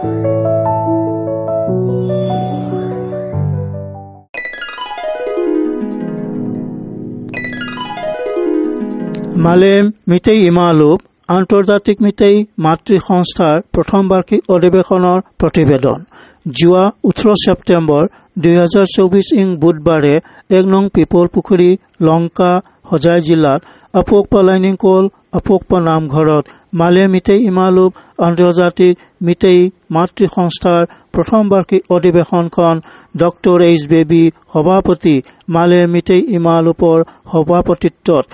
মালেম মিতেই ইমালুপ আন্তৰ্জাতিক মিতেই মাতৃ সংস্থাৰ প্ৰথম বাৰ্ষিক অধিৱেশনৰ প্ৰতিবেদন। যোৱা 18 ছেপ্টেম্বৰ 2024 ইং বুধবাৰে 1 নং পিপলপুখুৰী, লংকা, হোজাই জিলাত আপোকপা লাইনিংকল আপোকপা নামঘৰত মালে মিতেই ইমালুপ আন্তৰ্জাতিক মিতেই মাতৃ সংস্থাৰ প্ৰথম বাৰ্ষিক অধিৱেশনখন ডক্টৰ এইচ বেবী সভাপতি মালে মিতেই ইমালুপৰ সভাপতিত্বত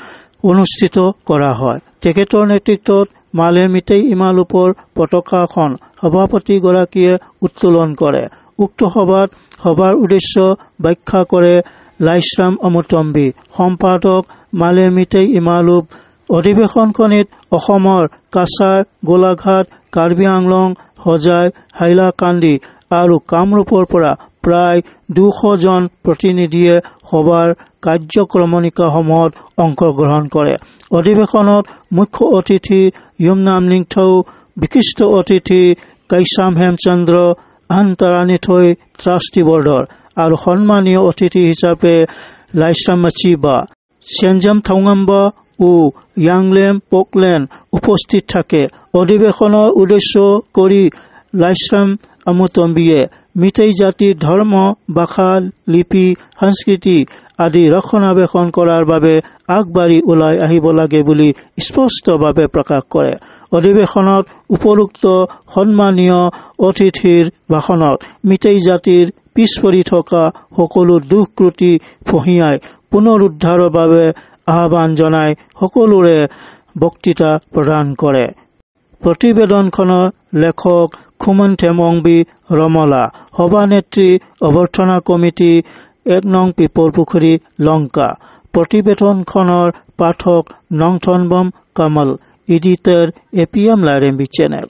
অনুষ্ঠিত কৰা হয়। তেখেতৰ নেতৃত্বত মালে মিতেই ইমালুপৰ পতাকাখন সভাপতিগৰাকীয়ে উত্তোলন কৰে। উক্ত সভাত সভাৰ উদ্দেশ্য ব্যাখ্যা কৰে লাইশ্ৰাম অমুতম্বী, সম্পাদক মালে মিতেই ইমালুপ। অধিৱেশনখনিত অসমৰ কাছাৰ, গোলাঘাট, কাৰ্বি আংলং, হোজাই, হাইলাকান্দি আৰু কামৰূপৰ পৰা প্ৰায় 200 জন প্ৰতিনিধিয়ে সভাৰ কাৰ্যক্ৰমণিকাসমূহত অংশগ্ৰহণ কৰে। অধিৱেশনত মুখ্য অতিথি য়ুমনাম নিংথৌ, বিশিষ্ট অতিথি কৈছাম হেমচন্দ্ৰ আন্তৰানিথৈ ট্ৰাষ্টি বৰ্ডৰ আৰু সন্মানীয় অতিথি হিচাপে লাইশ্ৰাম মাচিবা, চেঞ্জাম থাউঙাম্বা ও য়াংলেম পোকলেন উপস্থিত থাকে। অধিৱেশনৰ উদ্দেশ্য কৰি লাইশ্ৰাম আমুতম্বিয়ে মিতেই জাতিৰ ধৰ্ম, ভাষা, লিপি, সংস্কৃতি আদি ৰক্ষণাবেক্ষণ কৰাৰ বাবে আগবাঢ়ি ওলাই আহিব লাগে বুলি স্পষ্টভাৱে প্ৰকাশ কৰে। অধিৱেশনত উপৰোক্ত সন্মানীয় অতিথিৰ ভাষণত মিতেই জাতিৰ পিছ পৰি থকা সকলো দোষ ত্ৰুটি ফঁহিয়াই পুনৰুদ্ধাৰৰ বাবে আহ্বান জনাই সকলোৰে বক্তৃতা প্ৰদান কৰে। প্ৰতিবেদনখনৰ লেখক খুমন থেমংবি ৰমলা, সভানেত্ৰী অভ্যৰ্থনা কমিটি, 1 নং পিপলপুখুৰী, লংকা। প্ৰতিবেদনখনৰ পাঠক Nongthonbam Kamal, editor A P M Lairembi channel.